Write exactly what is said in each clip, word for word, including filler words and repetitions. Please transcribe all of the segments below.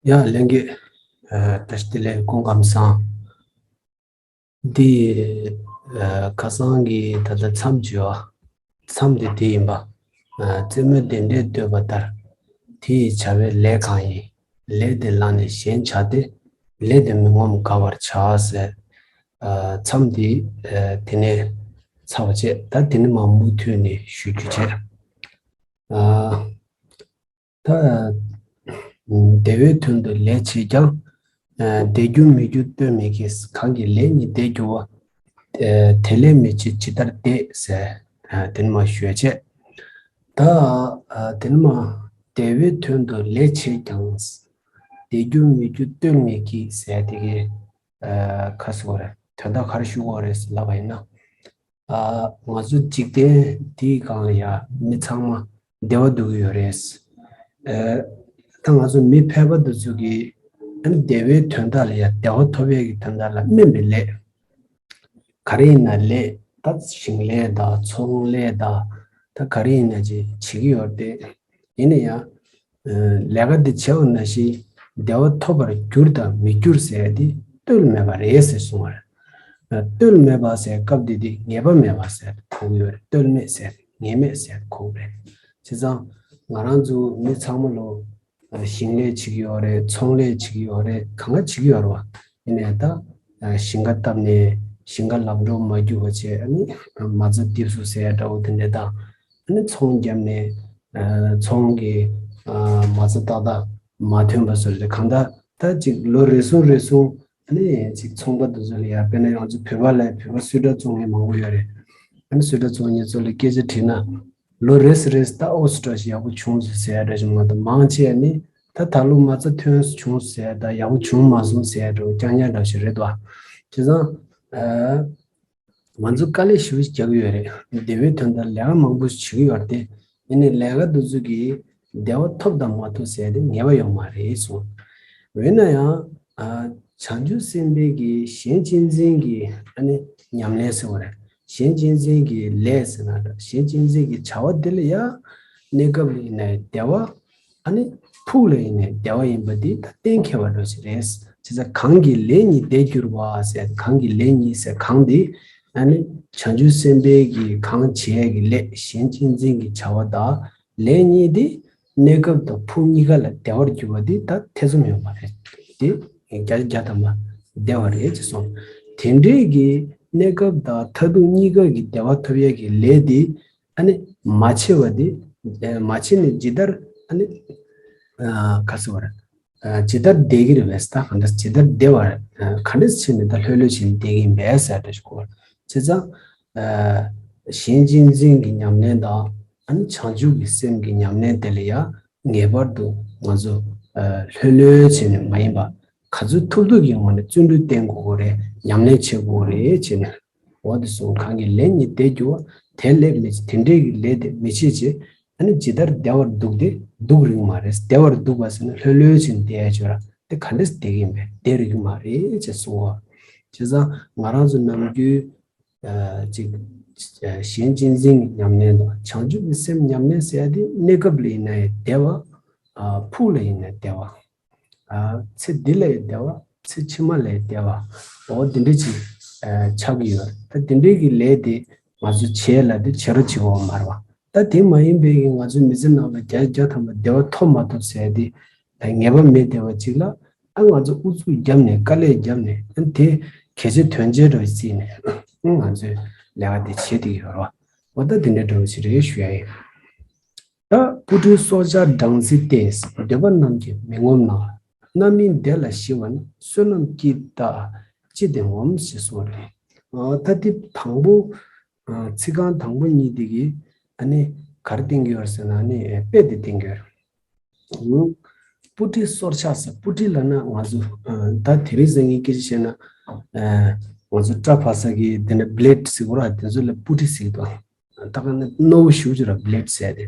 ཡ་ལྷན་རྒྱས། ཨ་བཀྲ་ཤིས་བདེ་ལེགས། སྐུ་ཁམས་བཟང་། འདི་ཨ་ཁ་སང་གི་ད་ལྟ་མཚམས་བཅད་པ། མཚམས་དེ་དེ་ཡིན་པ། ཨ་རྩེད་མོའི་བདེན་འབྲས་བསྟོད་པ་ལྟར། དེ་ཡི་བྱ་བའི་ལས་གང་ཡིན། ལས་དེ་བླངས་ནས་གཞན་བྱ་སྟེ། ལས་དེ་མི་ངོམས་དགའ་བར་བྱ་ཟེར། ཨ་མཚམས་འདི་ཨ་དེ་ནས་ཚར་བ་བྱས། ད་དེ་ནས་མར་མུ་མཐུད་ནས་ཞུ་རྒྱུ་བྱས། ཨ་ད་བདེ་བའི་དོན་དུ་ལས་བྱེད་ཀྱང་། ཨ་བདེ་འགྱུར་མི་འགྱུར་སྟོན་མི་གིས། གང་གིས་ལས་ཉིད་བདེ་འགྱུར་བ། ཨ་དེ་ལས་མི་བྱེད་ཇི་ལྟར་བདེ་ཟེར། ཨ་དེ་ནས་མར་ཞུ་བ་བྱས། ད་ཨ་དེ་ནས་མར་བདེ་བའི་དོན་དུ་ལས་བྱེད་ཀྱང་། བདེ་འགྱུར་མི་འགྱུར་སྟོན་མི་གིས་ཟེར་དེ་གའི་ཨ་ཁ་སོ་རེ་དོན་དག་ག་རེ་ཞུ་དགོས་རེད་ལབ་པ་ཡིན་ན། ཨ་ང་ཚོ་འཇིག་རྟེན་འདིའི་སྒང་ལ་ཡ་མི་ཚང་མ་བདེ་བ་འདོད་ཀྱི་ཡོད་རེད། ཨ་ད་ང་ཚོ་མི་ཕལ་པ་འདི་ཚོ་གིས་ཨ་ནི་བདེ་བའི་དོན་དག་ལ་ཡ་བདེ་བ་ཐོབ་ཡས་ཀྱི་དོན་དག་ལ་དམན་པའི་ལས། ག་རེ་ཡིན་ན་ལས། ད་ཞིང་ལས་དང་ཚོང་ལས་དང་། ད་ག་རེ་ཡིན་ན་ཅིག་བྱེད་ཀྱི་ཡོད་རེད་དེ། ཡིན་ན་ཡང་ལས་ཀ་འདི་བྱས་པ་ནང་བཞིན་བདེ་བ་ཐོབ་པར་འགྱུར་དང་མི་འགྱུར་ཟེར་ཡ་དེ་ལྟོས་མེད་པ་རེད་ཟེར་གསུངས་པ་རེད། ལྟོས་མེད་པ་ཟེར་སྐབས་འདི་དེ་ངེས་པ་མེད་པ་ཟེར་གོ་གི་ཡོད་རེད། ལྟོས་མེད་ཟེར་ངེས་མེད་ཟེར་གོ་གི་རེད། བྱས་ཙང་ང་རང་ཚོ་མི་ཚང་མ་ལོ། ཞིང་ལས་བྱེད་ཀྱི་ཡོད་རེད། ཚོང་ལས་བྱེད་ཀྱི་ཡོད་རེད། གང་ག་བྱེད་ཀྱི་ཡོད་རེད་བ། ཡིན་ནའི་ད་ཞིང་ཁ་བཏབ་ནས་ཞིང་ཁ་ལམ་འགྲོ་མ་རྒྱུག་པ་བྱས། ཨ་ནི་མ་རྩ་རྡིབ་སོང་ཟེར་ཡ་འདྲ་བོ་དེ་འདྲས་དང་། ཨ་ནི་ཚོང་བརྒྱབ་ནས་ཚོང་གི་མ་རྩ་ཏག་ཏག་མ་ཐོན་པ་བཟོ་རེད། གང་ལྟར་ད་ཅིག་ལོ་རེ་ཟུང་རེ་ཟུང་ཨ་ནི་ཅིག་ཚོང་པ་དེ་ཚོ་ལ་ཡ། དཔེར་ན་ང་ཚོ་བོད་པ་ལ་བོད་པ་སུད་ཊར་བཙོང་མཁན་མང་པོ་ཡོད་རེད། ཨ་ནི་སུད་ཊར་བཙོང་མཁན་ཚོ་ལ་སྐད་ཆ་དྲིས་ན། ལོ་རེ་སི་རེ་སི་ད་ཨོ་སི་ཏྲ་ཞིག་ཡག་པོ་བྱུང་ཟེར་ཟེར་ཡ་འདྲ་ཞིག་མ་གཏོགས། མང་ཆེ་ནི་ད་ད་ལོ་མ་རྩ་ཐོན་བྱུང་ཟེར་ཡ་དང་། ཡག་པོ་བྱུང་མ་སོང་ཟེར་ཡ་འདྲ་བོ་རྐྱང་རྐྱང་འདྲ་ཞིག་རེད་དོ། བྱས་ཙང་ཨ་ང་ཚོ་དཀའ་ལས་ཞེ་པོ་ཞིག་རྒྱག་གི་ཡོད་རེད། བདེ་བའི་དོན་དག་ལས་ཀ་མང་པོ་ཞིག་བྱེད་ཀྱི་ཡོད་རེད་དེ། ཡིན་ནའི་ལས་ཀ་འདི་ཚོ་གིས་བདེ་བ་ཐོབ་དང་མ་ཐོབ་ཟེར་ཡ་དེ་ངེས་པ་ཡོད་མ་རེད་གསུངས། འོན་ན་ཡང་ཨ་བྱང་ཆུབ་སེམས་དཔའི་གི་གཞན་གཅེས་འཛིན་གྱི་ཨ་ནི་ཉམས་ལེན་ཟེར་བ་རེད། གཞན་གཅེས་འཛིན་གྱི་ལས་ཟེར་ན་འདྲ། གཞན་གཅེས་འཛིན་གྱི་བྱ་བ་འདི་ལ་ཡ་གནས་སྐབས་ལ་ཡིན་ནའི་བདེ་བ། ཨ་ནི་ཕུགས་ལ་ཡིན་ནའི་བདེ་བ་ཡིན་པ་འདི་ད་གཏན་འཁེལ་བ་འདྲ་ཞིག་རེད། བྱས་ཙང་གང་གིས་ལས་ཉིད་བདེ་འགྱུར་བ་ཟེར། གང་གིས་ལས་ཉིད་ཟེར་གང་འདི་ཨ་ནི་བྱང་ཆུབ་སེམས་དཔའི་གི་གང་བྱས་ཀྱི་ལས། གཞན་གཅེས་འཛིན་གྱི་བྱ་བ་དང་ལས་གཉིས་དེ་གནས་སྐབས་དང་ཕུགས་གཉིས་ཀ་ལ་བདེ་བར་གྱུར་པ་དེ་ད་ཐེ་ཚོམ་ཡོད་མ་རེད། དེ་བརྒྱ་ཆ་བརྒྱ་ཐམ་པ་བདེ་བ་རེད་ཅེས་གསུངས། དེ་འདྲའི་གི་གནས་སྐབས་དང་མཐར་ཐུག་གཉིས་ཀ་གི་བདེ་བ་ཐོབ་ཡས་ཀྱི་ལས་དེ་ཨ་ནི་མ་བྱས་པ་དེ། མ་བྱས་ནས་ཇི་ལྟར་ཨ་ནི་ག་ཟེར་བ་རེད། ཇི་ལྟར་བདེ་གི་རེད་པས། ད་ག་འདྲ་ཇི་ལྟར་བདེ་བ་ག་འདྲ་བྱས་ནས་ད་ལྷོད་ལྷོད་བྱས་ནས་བསྡད་ཀྱི་ཡིན་པས་ཟེར་འདྲ་ཞིག་གོ། བྱས་ཙང་གཞན་གཅེས་འཛིན་གྱི་ཉམས་ལེན་དང་ཨ་ནི་བྱང་ཆུབ་ཀྱི་སེམས་ཀྱི་ཉམས་ལེན་དེ་ལ་ཡང་ངེས་པར་དུ་ང་ཚོ་ལྷོད་ལྷོད་བྱས་ནས་མ་ཡིན་པ། ག་ཚོད་ཐུབ་ཐུབ་ཀྱི་ངང་ནས་བརྩོན་འགྲུས་བསྟེན་དགོས་ཀྱི་རེད། ཉམས་ལེན་བྱེད་དགོས་ཀྱི་རེད་བྱས་ནས། འོ་དེ་གསུངས། གང་གིས་ལས་ཉིད་བདེ་འགྱུར་བ། དེ་ལས་མི་དེ་འདྲའི་གི་ལས་དེ་མི་བྱེད་ཅེས། ཨ་ནི་ཇི་ལྟར་བདེ་བར་འདུག་སྟེ་འདུག་རིགས་མ་རེད། བདེ་བར་འདུག་པ་ཟེར་ན་ལྷོད་ལྷོད་བྱས་ནས་བསྡད་ཡ་ཅིག་ཡོད་ར། དེ་ག་འདྲས་བསྡད་ཀྱི་ཡིན་པས། བདེ་རིགས་མ་རེད་ཅེས་གསུངས་པ། བྱས་ཙང་ང་རང་ཚོ་ནམ་རྒྱུན་ཨ་ཅིག་ཨ་གཞན་གཅེས་འཛིན་གྱི་ཉམས་ལེན་དང་བྱང་ཆུབ་ཀྱི་སེམས་ཉམས་ལེན་ཟེར་ཡ་དེ་གནས་སྐབས་ལ་ཡིན་ན་ཡང་བདེ་བ། ཨ་ཕུགས་ལ་ཡིན་ན་བདེ་བ། ཨ་ཚེ་འདི་ལ་ཡང་བདེ་བ། ཚེ་ཕྱི་མ་ལ་ཡང་བདེ་བ། འོ་འདི་འདྲ་ཅིག་ཨ་ཆགས་ཀྱི་ཡོད་རེད། ད་འདི་འདྲའི་གི་ལས་དེ་ང་ཚོ་བྱས་ལ་དེ་བྱེད་རོགས་བྱེད་དགོས་མ་རེད་བ། ད་དེ་མ་ཡིན་པའི་གི་ང་ཚོའི་མི་ཚེ་ནང་ལ་བརྒྱ་ཆ་བརྒྱ་ཐམ་པ་བདེ་བ་ཐོབ་མ་ཐོབ་ཟེར་དེ་ད་ངེས་པ་མེད་བསྡད་པ་ཅིག་ལ། ཨ་ང་ཚོ་ཨུ་ཚུགས་བརྒྱབ་ནས་དཀའ་ལས་བརྒྱབ་ནས། ཨ་དེ་གལ་ཆེ་དོན་ཆེ་འདྲ་བོ་བརྩིས་ནས་ཨ་ང་ཚོས་ལས་ཀ་དེ་བྱེད་བསྡད་ཀྱི་ཡོད་རེད་བ། འོ་ད་དེ་འདྲའི་འདྲ་བོ་ཞིག་རེད་ཞུ་ཡ་ཡིན། ད་སྤུ་གྲིའི་སྲོག་ཆགས་སྦྲང་རྩི་སྟེ། འདོད་པ་རྣམས་ཀྱིས་མི་ངོམས་ན། རྣམ་སྨིན་བདེ་ལ་ཞི་བ་ནི། བསོད་ནམས་ཀྱིས་བདག་ཅི་སྟེ་ངོམས་ཞེས་གསུངས་པ་རེད། ཨ་ད་དེ་དང་པོ་ཨ་ཚིག་རྐང་དང་པོ་གཉིས་དེ་གིས་ཨ་ནི་ག་རེ་བསྟན་གྱི་ཡོད་ཟེར་ན། ཨ་ནི་དཔེ་དེ་བསྟན་གྱི་ཡོད་རེད། སྤུ་གྲིའི་སྲོག་ཆགས་ཟེར། སྤུ་གྲི་ལབ་ན་ང་ཚོ་ཨ་ད་དེ་རིང་སང་ཉིན་སྐད་ཆ་བཤད་ན་ཨ་ང་ཚོ་སྐྲ་བར་ས་གི་དེ་འདྲ་བྷི་ལེཌ་ཟེར་གྱི་ཡོད་རེད་བ། དེ་ཚོ་ལ་སྤུ་གྲི་ཟེར་གྱི་འདུག་ད་ག་ནི་རྣོ་བོ་ཞེ་པོ་ཅིག་ར་བྷི་ལེཌ་ཟེར་ཏེ།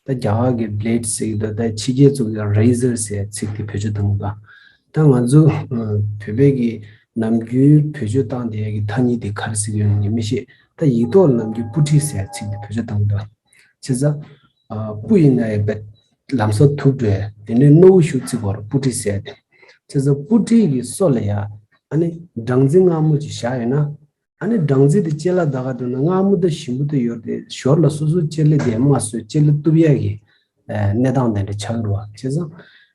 ད་རྒྱ་གར་གྱི་བྷི་ལེཌ་ཟེར་གྱི་འདུག་ད་ཕྱི་རྒྱལ་ཚོ་གི་རེ་ཟར་ཟེར་ཚིག་དེ་བེད་སྤྱོད་གཏོང་གི་འདུག་ད་ང་ཚོ་ཨ་བོད་པའི་གི་ནམ་རྒྱུན་བེད་སྤྱོད་བཏང་བསྡད་ཡ་གི་ཐ་སྙད་དེ་ག་རེ་ཟེར་གྱི་ཡོད་ངས་མི་ཤེས། ད་ཡིག་ཐོག་ལ་ནམ་རྒྱུན་སྤུ་གྲི་ཟེར་ཚིག་དེ་བེད་སྤྱོད་གཏོང་གི་འདུག་བྱས་ཙང་ཨ་སྤུ་ཡིན་ན་ཡང་བེད། ལམ་སང་ཐུག་འགྲོ་ཡ་དེ་ནས་རྣོ་བོ་ཞུགས་ཚིག་གོ་ར་སྤུ་གྲི་ཟེར་ཏེ། བྱས་ཙང་སྤུ་གྲི་གི་སོ་ལ་ཡ་ཨ་ནི་སྦྲང་རྩི་མངར་མོ་ཅིག་བཞག་ཡོད་ན། ཨ་ནི་སྦྲང་རྩི་དེ་ལྕེ་ལ་ད་ག་འདུག་ན་མངར་མོ་དང་ཞིམ་པོ་དེ་ཡོད་རེད། ཞོར་ལ་སོ་སོ་ལྕེ་ལེ་དེ་མ་སོས་ལྕེ་ལེ་གཏུབ་ཡ་གི་གནས་སྟངས་དེ་འདྲ་ཆགས་ཀྱི་རེད་བ། བྱས་ཙང་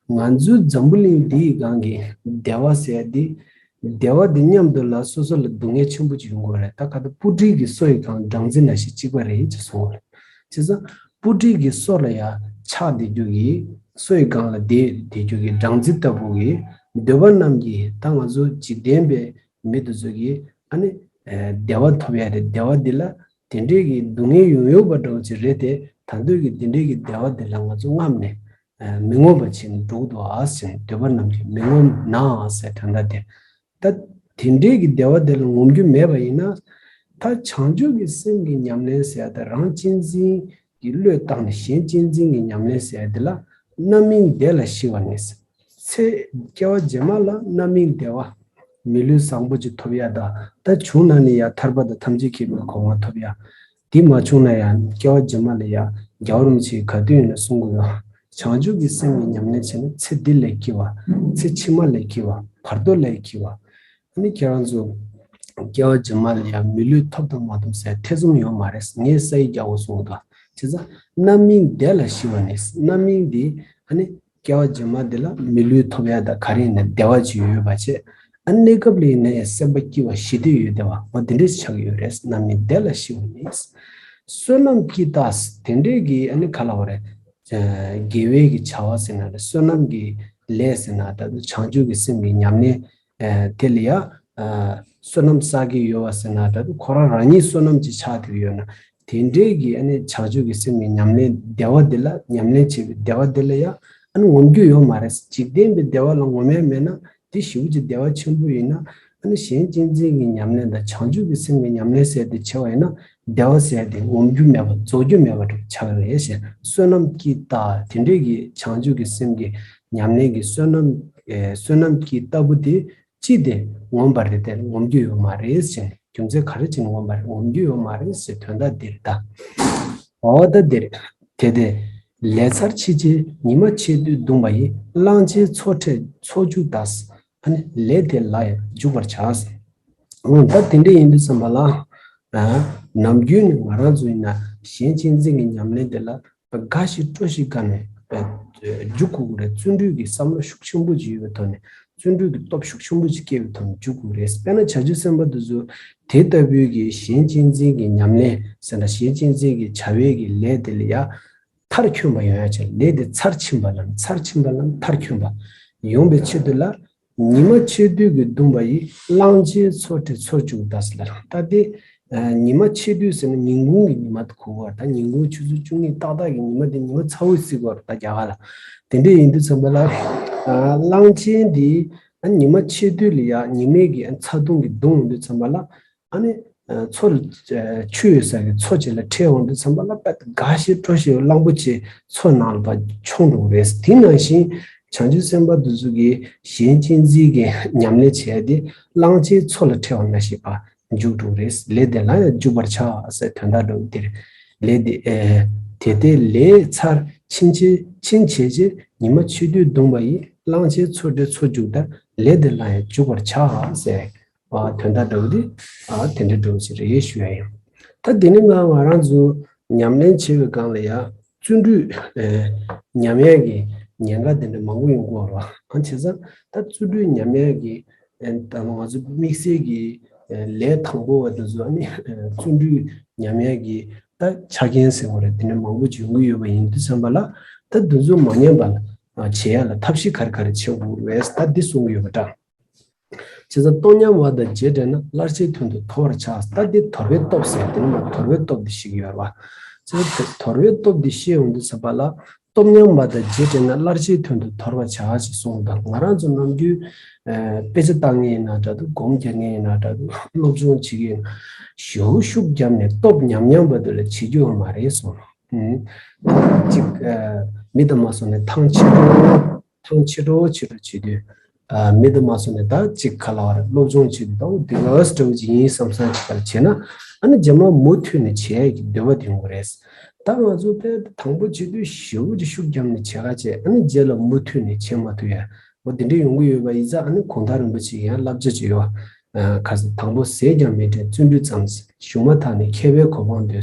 ང་ཚོའི་འཛམ་བུ་གླིང་འདིའི་སྒང་གི་བདེ་བ་ཟེར་ཡ་འདི། བདེ་བ་འདི་མཉམ་དུ་ལ་སོ་སོ་ལ་སྡུག་བསྔལ་ཆེན་པོ་ཅིག་ཡོང་གི་རེད། ད་ག་ད་སྤུ་གྲི་གི་སོ་ཡི་སྒང་སྦྲང་རྩི་ནང་བཞིན་གཅིག་པ་རེད་ཅེས་གསུངས་པ་རེད། བྱས་ཙང་སྤུ་གྲི་གི་སོ་ལ་ཡ་ཆགས་བསྡད་རྒྱུ་གི་སོ་ཡི་སྒང་ལ་བསྡད་བསྡད་རྒྱུ་གི་སྦྲང་རྩི་ལྟ་བུ་གི་འདོད་པ་རྣམས་ཀྱིས་ད་ང་ཚོ་འཇིག་རྟེན་པའི་མི་དེ་ཚོ་གིས་ཨ་ནི་བདེ་བ་ཐོབ་ཡ་རེད། བདེ་བ་འདི་ལ་དེ་འདྲའི་གི་སྡུག་བསྔལ་ཡོང་ཡོད་པ་འདྲ་བོ་ཅིག་རེད་དེ། ད་དུང་གི་དེ་འདྲའི་གི་བདེ་བ་འདི་ལ་ང་ཚོ་རྔམ་ནས་མི་ངོམས་པ་བྱས་ནས་འགྲོ་གི་འདུག་ཨ་ཟེར་ནས། འདོད་པ་རྣམས་ཀྱིས་མི་ངོམས་ན་ཟེར་དོན་དག་དེ། ད་དེ་འདྲའི་གི་བདེ་བ་དེ་ལ་ངོམས་རྒྱུ་མེད་པ་ཡིན་ན། ད་བྱང་ཆུབ་ཀྱི་སེམས་ཀྱི་ཉམས་ལེན་ཟེར་ཡ་དེ་རང་གཅེས་འཛིན་གྱི་བློས་བཏང་ནས་གཞན་གཅེས་འཛིན་གྱི་ཉམས་ལེན་ཟེར་ཡ་དེ་ལ་རྣམ་སྨིན་བདེ་ལ་ཞི་བ་ནི། ཚེ་སྐྱེ་བ་རྗེས་མ་ལ་རྣམ་སྨིན་བདེ་བ། མི་ལུས་བཟང་པོ་ཅིག་ཐོབ་ཡ་དང་། ད་བྱུང་ན་ནི་ཡང་ཐར་པ་དང་ཐམས་ཅད་མཁྱེན་པའི་གོ་འཕང་ཐོབ་ཡ། དེ་མ་བྱུང་ན་ཡང་སྐྱེ་བ་རྗེས་མ་ལ་ཡང་རྒྱལ་བ་རིན་པོ་ཆེས་ག་དུས་ཡིན་ན་གསུང་གི་ཡོད། བྱང་ཆུབ་ཀྱི་སེམས་ཀྱི་ཉམས་ལེན་བྱས་ན་ཚེ་འདི་ལས་སྐྱིད་པ། ཚེ་ཕྱི་མ་ལས་སྐྱིད་པ། བར་དོ་ལས་སྐྱིད་པ། ཨ་ནི་ཁྱེད་རང་ཚོ་སྐྱེ་བ་རྗེས་མ་ལ་ཡང་མི་ལུས་ཐོབ་དང་མ་ཐོབ་ཟེར་ཐེ་ཚོམ་ཡོད་མ་རེད། ངས་ས་ཡིག་རྒྱག་དགོས་གསུངས་འདུག་བྱས་ཙང་རྣམ་སྨིན་བདེ་ལ་ཞི་བ་ནི། རྣམ་སྨིན་འདི་ཨ་ནི་སྐྱེ་བ་རྗེས་མ་འདི་ལ་མི་ལུས་ཐོབ་ཡ་དང་ག་རེ་ཡིན་ན་བདེ་བ་ཅིག་ཡོད་པ་བྱས། ཨ་གནས་སྐབས་ལ་ཡིན་ན་ཡང་སེམས་པ་སྐྱིད་པ་ཞི་བདེ་ཡོད་བདེ་བ་འོ་དེ་འདྲས་ཆགས་ཀྱི་ཡོད་རེད། རྣམ་སྨིན་བདེ་ལ་ཞི་བ་ནི། བསོད་ནམས་ཀྱི་རྟགས་དེ་འདྲས་ཀྱི་ཨ་ནི་ག་ལ་བ་རེད། དགེ་བའི་གི་བྱ་བ་ཟེར་ན་རེད། བསོད་ནམས་ཀྱི་ལས་ཟེར་ན་ད་དུང་བྱང་ཆུབ་ཀྱི་སེམས་ཀྱི་ཉམས་ལེན་དེ་ལ་ཡ། བསོད་ནམས་བསགས་ཀྱི་ཡོད་པ་ཟེར་ན་ད་དུང་ཁོ་རང་རང་ཉིད་བསོད་ནམས་ཀྱི་ཆགས་བསྡད་ཡོད་ན། དེ་འདྲའི་གི་ཨ་ནི་བྱང་ཆུབ་ཀྱི་སེམས་ཀྱི་ཉམས་ལེན་བདེ་བ་འདི་ལ་ཉམས་ལེན་བྱེད་པའི་བདེ་བ་འདི་ལ་ཡང་ཨ་ནི་ངོམས་རྒྱུ་ཡོད་མ་རེད། འཇིག་རྟེན་པའི་བདེ་བ་ལ་ངོམས་ཡ་མེད་ན་དེ་ཞེ་པོ་ཅིག་བདེ་བ་ཆེན་པོ་ཡིན་ན། ཨ་ནི་གཞན་གཅེས་འཛིན་གྱི་ཉམས་ལེན་དང་བྱང་ཆུབ་ཀྱི་སེམས་ཀྱི་ཉམས་ལེན་ཟེར་དེ་བྱས་པ་ཡིན་ན་བདེ་བ་ཟེར་དེ་ངོམས་རྒྱུ་མེད་པ་རྫོགས་རྒྱུ་མེད་པ་འདྲ་ཆགས་རེད་ཞེས། བསོད་ནམས་ཀྱི་རྟགས་དེ་འདྲའི་གི་བྱང་ཆུབ་ཀྱི་སེམས་ཀྱི་ཉམས་ལེན་གྱི་བསོད་ནམས་བསོད་ནམས་ཀྱི་རྟགས་བུ་དེ། ཅི་སྟེ་ངོམས་པ་རེད་དེ་ངོམས་རྒྱུ་ཡོད་མ་རེད་ཟེར། རྒྱུ་མཚན་ག་རེ་བྱས་ནས་ངོམས་པ་རེད་ངོམས་རྒྱུ་ཡོད་མ་རེད་ཟེར་དོན་དག་འདིར་ད། འོ་ད་འདིར། དེ་སྟེ། ལས་ཚར་ཕྱི་ཕྱི་ཉི་མ་ཕྱེད་དུས་བརྡུངས་པ་ཡིས་གླང་ཆེན་ཚོ་ཁྲེ་ཚོ་འཇུག་ད། ཨ་ནི་ལས་དེ་ལ་ཡང་འཇུག་པར་བྱ། འོ་ད་དེ་འདྲ་ཡིན་དུས་ཙམ་པ་ལ། ནམ་རྒྱུན་ནས་ང་རང་ཚོ་ཡིན་ན་གཞན་གཅེས་འཛིན་གྱི་ཉམས་ལེན་དེ་ལ། དགའ་ཞིང་སྤྲོ་ཞིང་དགའ་ནས་འཇུག་དགོས་ཀྱི་རེད། བརྩོན་འགྲུས་ཀྱི་བསམ་བློ་ཤུགས་ཆེན་པོ་ཅིག་ཡོད་པའི་ཐོག་ནས་བརྩོན་འགྲུས་ཀྱི་སྟོབས་ཤུགས་ཆེན་པོ་ཅིག་སྐྱེ་བའི་ཐོག་ནས་འཇུག་དགོས་ཀྱི་རེད། དཔེར་ན་བྱང་ཆུབ་སེམས་དཔའ་དེ་ཚོ་དེ་ལྟ་བུའི་གི་གཞན་གཅེས་འཛིན་གྱི་ཉམས་ལེན་ཟེར་ན་གཞན་གཅེས་འཛིན་གྱི་བྱ་བའི་གི་ལས་དེ་ལ་ཡ་མཐར་འཁྱོལ་བ་ཡོང་ཡ་ཆེད་ལས་དེ་ཚར་ཕྱིན་པ་ལ་ཚར་ཕྱིན་པ་ལ་མཐར་འཁྱོལ་བ་ཡོང་བའི་ཆེད་དུ་ལ། ཉི་མ་ཕྱེད་དུས་ཀྱི་བརྡུངས་པ་ཡིས་གླང་ཆེན་ཚོ་ཁྲེ་ཚོ་འཇུག་ད་ཟེར་ལ། ད་དེ་ཉི་མ་ཕྱེད་དུས་ཟེར་ན་ཉིན་གུང་གི་ཉི་མ་དེ་གོ་བར་ད་ཉིན་གུང་ཆུ་ཚོད་བཅུ་གཉིས་ཏག་ཏག་གི་ཉི་མ་དེ་ཉི་མ་ཚ་བོ་བརྩི་བར་ད་རྒྱ་གར་ལ། དེ་འདྲ་ཡིན་དུས་ཙམ་པ་ལ་གླང་ཆེན་དེ་ཉི་མ་ཕྱེད་དུས་ལ་ཡ་ཉི་མའི་གི་ཚ་གདུང་གི་བརྡུངས་ཡོང་དུས་ཙམ་པ་ལ། ཨ་ནི། མཚོ་ལ་ཆུ་ཡོད་ས་གི་མཚོ་ཅིག་ལ་ཁྲིད་འོང་དུས་ཙམ་པ་ལ་དཔེ་དགའ་ཞིང་སྤྲོ་ཞིང་གླང་པོ་ཆེ་མཚོ་ནང་ལ་ཕར་མཆོངས་འགྲོ་གི་རེད། དེ་ནང་བཞིན་བྱང་ཆུབ་སེམས་དཔའ་འདི་ཚོ་གིས་གཞན་གཅེས་འཛིན་གྱི་ཉམས་ལེན་བྱས་ཏེ་གླང་ཆེན་མཚོ་ལ་ཁྲིད་པ་ནང་བཞིན་ཕར་འཇུག་འགྲོ་གི་རེད། ལས་དེ་ལ་ཡང་འཇུག་པར་བྱ་ཟེར་དོན་དག་འགྲོ་གི་དེར། ལས་དེ་དེ་ལྟའི་ལས་ཚར་ཕྱིན་ཆད་ཕྱིན་བྱས་རྗེས་ཉི་མ་ཕྱེད་དུས་བརྡུངས་པ་ཡིས་གླང་ཆེན་ཚོ་ཁྲེ་ཚོ་འཇུག་ད་ལས་དེ་ལ་ཡང་འཇུག་པར་བྱ་ཟེར། དོན་དག་འདྲ་བོ་དེ་དེ་འདྲ་འདྲ་བོ་ཞིག་རེད་ཞུ་ཡ་ཡིན། ད་དེ་ནི་ང་ང་རང་ཚོ་ཉམས་ལེན་བྱེད་པའི་སྒང་ལ་ཡང་བརྩོན་འགྲུས་ཉམས་ཡ་གི་ཉེན་ཁ་དེ་འདྲ་མང་པོ་ཡོང་གི་ཡོད་རེད་བ། བྱས་ཙང་ད་བརྩོན་འགྲུས་ཉམས་ཡ་གི་ད་ང་ཚོ་དམིགས་བསལ་གྱི་ལས་དང་པོ་བ་དེ་ཚོ་ནི་བརྩོན་འགྲུས་ཉམས་ཡ་གི་ད་ཆ་རྐྱེན་ཟེར་བ་རེད། དེ་འདྲ་མང་པོ་ཅིག་ཡོང་གི་ཡོད་པ་ཡིན་དུས་ཙམ་པ་ལ་ད་དེ་ཚོ་མ་ཉམས་པ་བྱེད་ཡ་ལ་ཐབས་ཤེས་ག་རེ་ག་རེ་བྱེད་དགོས་རེད་ད་འདི་གསུང་གི་ཡོད་པ་འདྲ། བྱས་ཙང་སྟོབས་ཉམས་པ་དང་རྗེས་དྲན་ན་སླར་གཅིག་དོན་དུ་དོར་བར་བྱ། ད་འདི་དོར་བའི་སྟོབས་ཟེར་དེ་ནི་མ་དོར་བའི་སྟོབས་འདི་ཤེས་ཀྱི་ཡོད་རེད་བ། བྱས་ཙང་དོར་བའི་སྟོབས་འདི་ཤེས་ཡོང་དུས་ཙམ་པ་ལ་སྟོབས་ཉམས་པ་དང་རྗེས་དྲན་ན་སླར་གཅིག་དོན་དུ་དོར་བར་བྱ་ཞེས་གསུངས་དང་། ང་རང་ཚོ་ནམ་རྒྱུན་དཔེ་ཆ་ལྟ་མཁན་ཡིན་ན་འདྲ་འདུག་སྒོམ་རྒྱག་མཁན་ཡིན་ན་འདྲ་འདུག་སློབ་སྦྱོང་བྱེད་མཁན་ཡིན་ན་ཞེ་པོ་ཤུགས་བརྒྱབ་ནས་སྟོབས་ཉམས་ཉམས་པ་དེ་ལ་བྱེད་རྒྱུ་ཡོད་མ་རེད་གསུངས། ད་གཅིག་མི་དང་མ་སོང་ནས་ཐང་ཆད་འགྲོ། ཐང་ཆད་འགྲོ་ཆད་འགྲོ་བྱེད་དུས། མི་དུ་མ་སོང་ནས་ད་ཅིག་ག་ལ་བར་སློབ་སྦྱོང་བྱེད་དུས་ད་འོ་དེ་ག་འདྲ་བོ་ཅིག་ཡིན་བསམ་བསམ་ཅིག་ག་ལ་བྱས་ན་ཨ་ནི་རྗེས་མ་མུ་མཐུད་ནས་བྱེད་ཡས་ཀྱི་འདོད་པ་དེ་ཡོང་གི་རེད། ད་ང་ཚོ་དཔེ་དང་པོ་བྱེད་དུས་ཞེ་པོ་ཅིག་ཤུགས་བརྒྱབ་ནས་བྱེད་ཁ་བྱས། ཨ་ནི་རྗེས་ལ་མུ་མཐུད་ནས་བྱེད་མ་ཐུབ་ཡ། འོ་དེ་འདྲ་ཡོང་གི་ཡོད་པ་ཡིན་ཙང་། ཨ་ནི་གུང་ཐང་རིན་པོ་ཆེ་ཡང་བསླབ་བྱ་ཅིག་ཡོད། ཨ་ཁ་སང་དང་པོ་ཟས་ཀྱང་མི་དྲན་བརྩོན་འགྲུས་ཙམ། གཞུང་མ་དག་ནི་མཁས་པའི་གོ་འཕང་འདོད།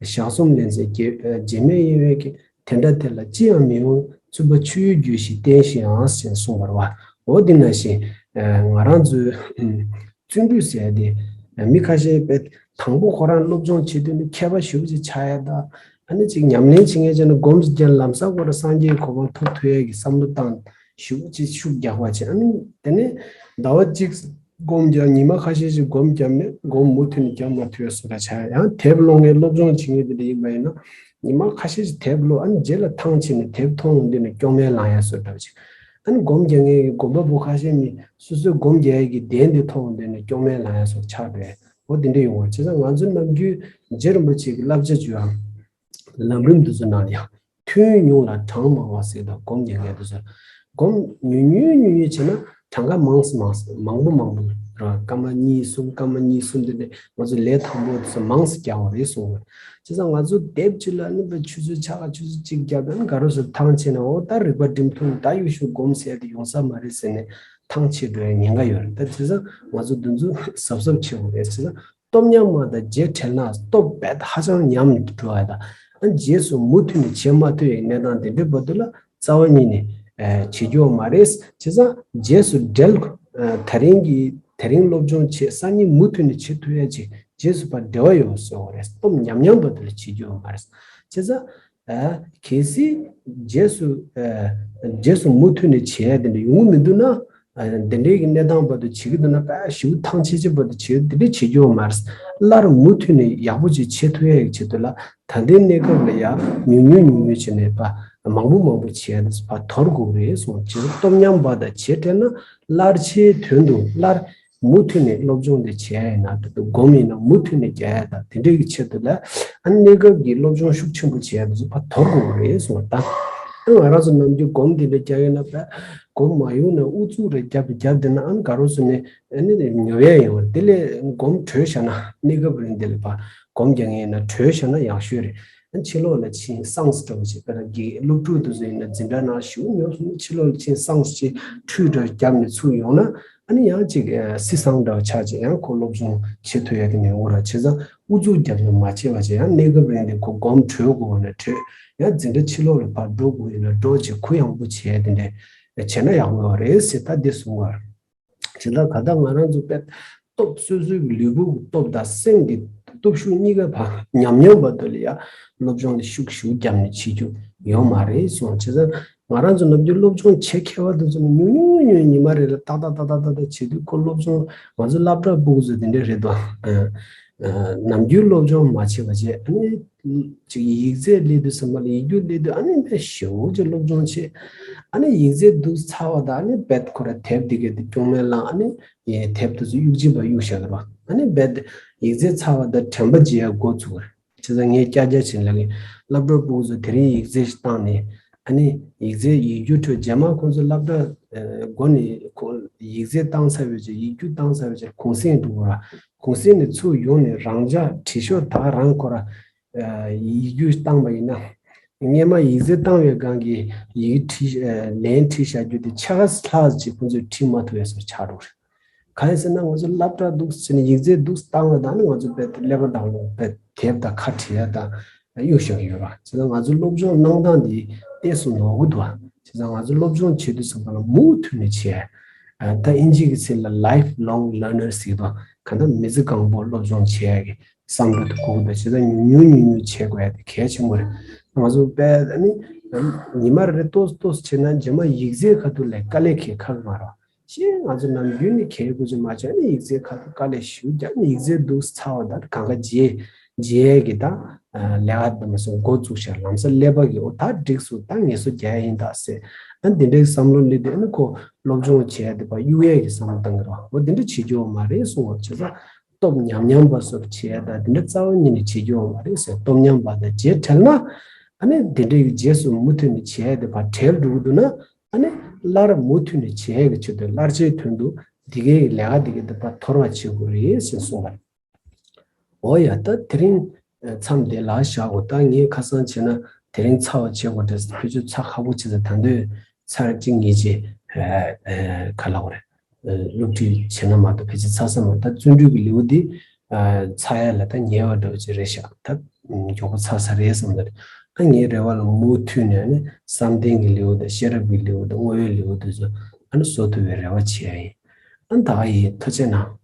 ཞག་གསུམ་ལན་ཚྭའི་རྗེས་མེད་གཡེང་བས་ཀྱིས། དེ་འདྲ་དེ་ལ་ཅི་ཡང་མི་འོང་། བཙུན་པ་མཆོད་འོས་གྱུར་ཞིང་བསྟེན་ཞིག་ཨང་ཞེས་གསུངས་པ་རེད་བ། འོ་འདི་ནང་བཞིན་ང་རང་ཚོའི་བརྩོན་འགྲུས་ཟེར་ཡ་དེ། མི་ཁ་ཤས་དཔེ་དང་པོ་ཁོ་རང་སློབ་སྦྱོང་བྱེད་དུས་ནི་མཁས་པ་ཞེ་པོ་ཅིག་ཆགས་ཡ་དང་། ཨ་ནི་ཅིག་ཉམས་ལེན་བྱེད་མཁན་བྱས་ན་སྒོམ་རྒྱག་ལམ་སང་ཁོ་རང་སངས་རྒྱས་ཀྱི་གོ་འཕང་ཐོབ་ཐུབ་ཡ་གི་བསམ་བློ་བཏང་། ཞེ་པོ་ཅིག་ཤུགས་རྒྱག་པ་བྱས། ཨ་ནི་དེ་ནས་ཟླ་བ་གཅིག་སྒོམ་རྒྱག་ཉི་མ་ཁ་ཤས་ཤིག་སྒོམ་རྒྱབ་ནས་སྒོམ་མུ་མཐུད་ནས་རྒྱབ་མ་ཐུབ་ཡ་བཟོ་འདྲ་ཆགས་ཡ། ཡང་དེབ་ཀློག་མཁན་སློབ་སྦྱོང་བྱེད་མཁན་དེ་འདྲ་ཡིན་པ་ཡིན་ན། ཉི་མ་ཁ་ཤས་ཤིག་དེབ་ཀློག་ཨ་ནི་རྗེས་ལ་ཐང་ཆད་ནས་དེབ་མཐོང་འོང་དུས་ནས་སྐྱོ་ངལ་ལངས་ཡ་བཟོ་འདྲ་བ་ཅིག་ཨ་ནི་སྒོམ་རྒྱག་མཁན་གྱི་སྒོམ་པ་པོ་ཁ་ཤས་ནི་སོ་སོའི་སྒོམ་རྒྱག་ཡ་གི་གདན་དེ་མཐོང་འོང་དུས་ནས་སྐྱོ་ངལ་ལངས་ཡ་བཟོ་ཆགས་འགྲོ་ཡ། འོ་དེ་འདྲ་ཡོང་བ་བྱས་ཙང་། ང་ཚོ་ནམ་རྒྱུན་རྗེ་རིན་པོ་ཆེ་གི་བསླབ་བྱ་བརྗོད་ཡ། ལམ་རིམ་འདི་ཚོ་ནང་ལ་ཡང་ཐུན་ཉུང་ལ་གྲངས་མང་བ་ཟེར་དང་། སྒོམ་རྒྱག་མཁན་དེ་ཚོ་སྒོམ་ཉུང་ཉུང་ཉུང་ཉུང་བྱས་ན་གྲངས་ཀ་མང་སུ་མང་སུ་མང་པོ་མང་པོ་ར། སྐར་མ་གཉིས་གསུམ་སྐར་མ་གཉིས་གསུམ་དེ་འདྲ་ང་ཚོ་ལས་དང་པོ་དེ་ཚོ་མང་སུ་རྒྱག་པ་རེད་གསུངས་པ། བྱས་ཙང་ང་ཚོ་དེབ་གཅིག་ལ་ནི་ཆུ་ཚོད་ཕྱེད་ཀ་ཆུ་ཚོད་གཅིག་བརྒྱབ་ན་ནི་ག་རེ་ཟེར་ཐང་ཆད་ནས། འོ་ད་རིག་པ་སྒྲིམ་ཐུབ་ནས་ད་ཡག་ཤོས་སྒོམ་ཟེར་དེ་ཡོང་ས་མ་རེད་ཟེར་ནས་ཐང་ཆད་འགྲོ་ཡ་ཉེན་ཁ་ཡོད་རེད། ད་བྱས་ཙང་ང་ཚོ་འདི་ཚོ་གཟབ་གཟབ་བྱེད་དགོས་རེད། བྱས་ཙང་སྟོབས་ཉམས་པ་དང་རྗེས་བྲལ་ན། སྟོབས་རྦད་ཧ་ཅང་ཉམས་འགྲོ་བ་དང་། ཨ་རྗེས་སུ་མུ་མཐུད་ནས་བྱེད་མ་ཐུབ་པའི་གནས་སྟངས་དེ་འདྲའི་བར་དུ་ལ་རྩ་བ་ཉིད་ནས་ཨ་བྱེད་རྒྱུ་མ་རེད། བྱས་ཙང་རྗེས་སུ་འབྲེལ། ཨ་དེ་རིང་གི་དེ་རིང་སློབ་སྦྱོང་བྱེད། སང་ཉིན་མུ་མཐུད་ནས་བྱེད་ཐུབ་ཡ་ཅིག་རྗེས་སུ་ཕར་འབྲེལ་བ་ཡོད་པ་བཟོ་དགོས་རེད། སྟོབས་ཉམས་ཉམས་བར་དུ་ལ་བྱེད་རྒྱུ་མ་རེད། བྱས་ཙང་། ཨ་གལ་སྲིད་རྗེས་སུ་ཨ་རྗེས་སུ་མུ་མཐུད་ནས་བྱེད་ཡ་དེ་འདྲ་ཡོང་གི་མི་འདུག་ན། ཨ་འདི་འདྲའི་གི་གནས་སྟངས་བར་དུ་བྱེད་ཀྱི་འདུག་ན། ཕར་ཞེ་པོ་ཐང་ཆད་ཆད་བར་དུ་བྱེད། དེ་འདྲ་བྱེད་རྒྱུ་མ་རེད། སླར་མུ་མཐུད་ནས་ཡག་པོ་ཅིག་བྱེད་ཐུབ་ཡ་གི་ཆེད་དུ་ལ། ད་ལྟའི་གནས་སྐབས་ལ་ཡ་ཉུང་ཉུང་ཉུང་ཉུང་བྱས་ནས་ཕར་མང་པོ་མང་པོ་བྱེད་ཡ་དེ་ཕར་དོར་དགོས་རེད་གསུངས། བྱས་ཙང་སྟོབས་ཉམས་པ་དང་རྗེས་བྲལ་ན། སླར་ཆད་དོན་དུ་སླར་མུ་མཐུད་ནས་སློབ་སྦྱོང་དེ་བྱས་ཡིན་ན། ད་དུང་སྒོམ་ཡིན་ན་མུ་མཐུད་ནས་རྒྱག་ཡ་དང་། དེ་འདྲའི་གི་ཆེད་དུ་ལ་ཨ་གནས་སྐབས་ཀྱི་སློབ་སྦྱོང་ཤུགས་ཆེན་པོ་བྱེད་ཡ་དེ་ཚོ་ཕར་དོར་དགོས་རེད་གསུངས་པ་དང་། ཨ་ང་རང་ཚོ་ནམ་རྒྱུན་སྒོམ་དེ་འདྲ་རྒྱག་ཡོད་ན། ཕར་སྒོམ་མ་ཡོང་ན་ཨུ་ཚུགས་རེ་རྒྱབ་རྒྱབ་བསྡད་ན། ཨ་ནི་ག་རེ་ཟེར་ནས་ཨ་ནི་ཉོབ་ཡ་ཡོང་བ་རེད། དེ་ལས་སྒོམ་གྲོལ་བཞག་ན། གནས་སྐབས་རིང་དེ་ལ་ཕར་སྒོམ་རྒྱག་མཁན་ཡིན་ན་གྲོལ་བཞག་ན་ཡག་ཤོས་རེད། ཕྱི་ལོགས་ལ་ཕྱིན་སངས་འདྲ་བོ་ཅིག་དཔེར་ན་དགེ་སློབ་ཕྲུག་དེ་ཚོ་ཡིན་ན་འཛིན་གྲྭ་ནང་ཞུགས་མྱོང་སོང་ན། ཕྱི་ལོགས་ལ་ཕྱིན་སངས་ཅིག་ཁྲུས་འདྲ་བརྒྱབ་ནས་ཚུར་ཡོང་ན། ཨ་ནི་ཡང་ཅིག་ཨ་སི་སངས་འདྲ་བོ་ཆགས་ཅིག་ཡང་ཁོ་སློབ་སྦྱོང་བྱེད་ཐུབ་ཡ་དེ་མི་འོང་ར། བྱས་ཙང་ཨུ་ཚུགས་རྒྱབ་ནས་མ་བྱས་པ་བྱས། ཡང་གནས་སྐབས་རིང་དེ་ཁོ་སྒོམ་གྲོལ་དགོས་ན་གྲོལ། ཡང་འཛིན་གྲྭ་ཕྱི་ལོགས་ལ་ཕར་འགྲོ་དགོས་ཡིན་ན་འགྲོ། ཅིག་གུ་ཡངས་པོ་བྱས་དེ་འདྲ་བྱས་ན་ཡག་པོ་ཡོད་རེད་ཟེར། ད་འདི་གསུང་བ་རེད། དེ་ལྟར་ག་ད་ང་རང་ཚོ་དཔེ་སྟོབས་སོ་སོའི་ལུས་པོ་གི་སྟོབས་དང་སེམས་ཀྱི་སྟོབས་ཤུགས་གཉིས་ཀ་ཕར་ཉམས་ཉམས་བར་དུ་ལ་ཡ་སློབ་སྦྱོང་ལ་ཤུགས་ཤུགས་བརྒྱབ་ནས་བྱེད་རྒྱུ་ཡོད་མ་རེད་གསུངས། བྱས་ཙང་ང་རང་ཚོ་ནམ་རྒྱུན་སློབ་སྦྱོང་བྱེད་མཁས་པ་དེ་ཚོ་ནི་ཉུང་ཉུང་ཉུང་ཉི་མ་རེ་ལ་ཏག་ཏག་ཏག་ཏག་ཏག་ཏག་བྱེད་དུས། ཁོ་སློབ་སྦྱོང་ང་ཚོ་སློབ་གྲྭ་ཕྲུག་ཚོ་དེ་འདྲ་རེད་དོ། ཨ་ཨ་ནམ་རྒྱུན་སློབ་སྦྱོང་མ་བྱས་པ་བྱས། ཨ་ནི་ཅིག་ཡིག་ཚད་སླེབས་དུས་ཙམ་པ་ལ། ཡིག་རྒྱུགས་སླེབས་དུས་ཨ་ནི་དཔེ་ཞེ་པོ་ཅིག་སློབ་སྦྱོང་བྱེད། ཨ་ནི་ཡིག་ཚད་འདུག་ཚར་བ་དང་། ཨ་ནི་རྦད་ཁོ་ར་དེབ་དེ་གའི་དེ་སྐྱོ་ངལ་ལངས། ཨ་ནི་ཡའི་དེབ་དེ་ཚོ་གཡུག་བྱེད་པ་གཡུག་བཞག་གི་རེད་བ། ཨ་ནི་རྦད་ཡིག་ཚད་ཚར་བ་དང་དྲན་པ་བརྗེད་ཡ་འགོ་ཚུགས་པ་རེད། བྱས་ཙང་ངས་བསྐྱར་བསྐྱར་བྱས་ལབ་ཀྱི། སློབ་གྲྭ་ཕྲུ་གུ་ཚོ་དེ་རིང་ཡིག་ཚད་ཞིག་བཏང་ནས། ཨ་ནི་ཡིག་ཚད་ཡིག་རྒྱུགས་འཕྲོད། རྗེས་མ་ཁོང་ཚོ་སློབ་གྲྭ་ཨ་འགོ་ནས་ཁོ་ཡིག་ཚད་བཏང་ཚར་བའི་རྗེས། ཡིག་རྒྱུགས་བཏང་ཚར་བའི་རྗེས་གུང་སེང་འགྲོ་གི་རེད། གུང་སེང་ནས་ཚུར་ཡོང་ནས་རང་འཇགས་བྲིས་ཤོག་ད་རང་ཁོ་ར་ཨ་ཡིག་རྒྱུགས་བཏང་བ་ཡིན་ན། སྔས་མ་ཡིག་ཚད་བཏང་བའི་སྒང་གི་ཡིག་བྲིས་ཨ་ལན་བྲིས་བཞག་རྒྱུ་དེ་ཕྱེད་ཀ་ལྷག་ཅིག་ཁོང་ཚོས་བྲིས་མ་ཐུབ་པའི་བཟོ་ཆགས་འགྲོ་གི་རེད། གང་ཡིན་ཟེར་ན། ང་ཚོ་སློབ་གྲྭ་འདུག་ཟེར་ནས་ཡིག་ཚད་འདུག་བཏང་བ་དང་། ཨ་ནི་ང་ཚོ་དཔེ་ཀླད་པ་དང་ལོག་དཔེ་དེབ་དང་ཁ་བྲིས་ཡ་དང་གཡུག་བཞག་གི་ཡོད་རེད། བྱས་ཙང་ང་ཚོ་སློབ་སྦྱོང་གནང་སྟངས་འདི་ཏོག་ཙམ་ནོར་གི་འདུག་བ། བྱས་ཙང་ང་ཚོ་སློབ་སྦྱོང་བྱེད་དུས་ཙམ་པ་ལ་མུ་མཐུད་ནས་བྱས། ཨ་ད་ཨིན་ཇི་གི་ཚིག་ལ་lifelong learner ཟེར་གི་འདུག་གང་ལྟར་མི་ཚེ་གང་པོ་སློབ་སྦྱོང་བྱེད་ཡ་གི་བསམ་བློ་དེ་དགོས་ཀྱི་འདུག་བྱས་ཙང་ཉུང་ཉུང་ཉུང་ཉུང་བྱེད་དགོས་ཡ་དེ་གལ་ཆེན་པོ་རེད། ང་ཚོ་དཔེ་ཨ་ནི་ཉི་མ་རེ་རེ་ཏོག་ཙམ་ཏོག་ཙམ་བྱས་ན། རྗེས་མ་ཡིག་ཚད་ཁ་ཐུག་ལ་དཀའ་ལས་ཁག་ཁག་མ་རེད། ཅེས་ང་ཚོ་ནམ་རྒྱུན་ནས་གལ་དགོས་ཀྱི་མ་བྱས་ནས་ཡིག་ཚད་ཁ་ཐུག་དཀའ་ལས་ཞེ་པོ་བརྒྱབ་ནས་ཡིག་ཚད་འདུག་ཚར་བ་དང་གང་ག་རྗེས་རྗེས་ཀྱི་ད་ལས་ཀ་དུ་མ་སོང་འགོ་བཙུགས་ཤག་ལམ་སང་ཀླད་པ་གིས་འོ་ད་འགྲིག་སོང་། ད་ངལ་གསོ་རྒྱག་ཡ་ཡིན་ད་ཟེར། ཨ་འདི་འདྲའི་བསམ་བློ་སླེབས་དུས། ཨ་ནི་ཁོ་སློབ་སྦྱོང་བྱས་ཏེ་ཕར་གཡུག་ཡས་ཀྱི་བསམ་བློ་བཏང་གི་རེད། འོ་འདི་འདྲ་བྱེད་རྒྱུ་མ་རེད་གསུངས་པ། བྱས་ཙང་སྟོབས་ཉམས་ཉམས་པ་སོགས་བྱས་ད་འདི་འདྲ་རྩ་བ་ཉིད་ནས་བྱེད་རྒྱུ་མ་རེད་ཟེར། སྟོབས་ཉམས་པ་དང་རྗེས་བྲལ་ན། ཨ་ནི་འདི་འདྲའི་རྗེས་སུ་མུ་མཐུད་ནས་བྱས་ཏེ་ཕར་བྲལ་འགྲོ་གི་འདུག་ན། ཨ་ནི་སླར་མུ་མཐུད་ནས་བྱེད་ཡས་ཀྱི་ཆེད་དུ། སླར་བྱེད་དོན་དུ་འདི་གའི་ལས་ཀ་འདི་གའི་འདི་ཕར་དོར་བ་བྱེད་དགོས་རེད་ཞེས་གསུངས་པ་རེད། འོ་ཡ། ད་དེ་རིང་ མཚམས་དེ་ལ་བཞག་དགོས། ད་ངས་ཁ་སང་བྱས་ན་དེ་རིང་ཚར་བ་བྱེད་དགོས་འདྲ། ཕལ་ཆེར་ཚར་ཁག་པོ་བྱེད་ས། ད་དུང་ཚར་གཅིག་གཉིས་ཅིག་ག་ལབ་དགོས་རེད། སློབ་ཁྲིད་བྱེད་ན་མ་གཏོགས་ཕལ་ཆེར་ཚར་ས་མ། ད་བརྩོན་འགྲུས་ཀྱི་ལེའུ་འདི་ཚར་ཡ་ལ་ད་ཉེ་བ་འདྲ་བོ་ཅིག་རེད་ཤག་ད་མགྱོགས་པོ་ཚར་ས་རེད་བསམ་གྱི་འདུག་ཨ་ངའི་རེ་བ་ལ་མུ་མཐུད་ནས་ནི་བསམ་གཏན་གྱི་ལེའུ་དང་ཤེས་རབ་ཀྱི་ལེའུ་དང་བསྔོ་བའི་ལེའུ་དེ་ཚོ་ཨ་ནི་བཟོ་ཐུབ་པའི་རེ་བ་བྱེད་ཡ་ཡིན། ཨ་ནི་ད་ག་ཡིན། ཐུགས་རྗེ་གནང་།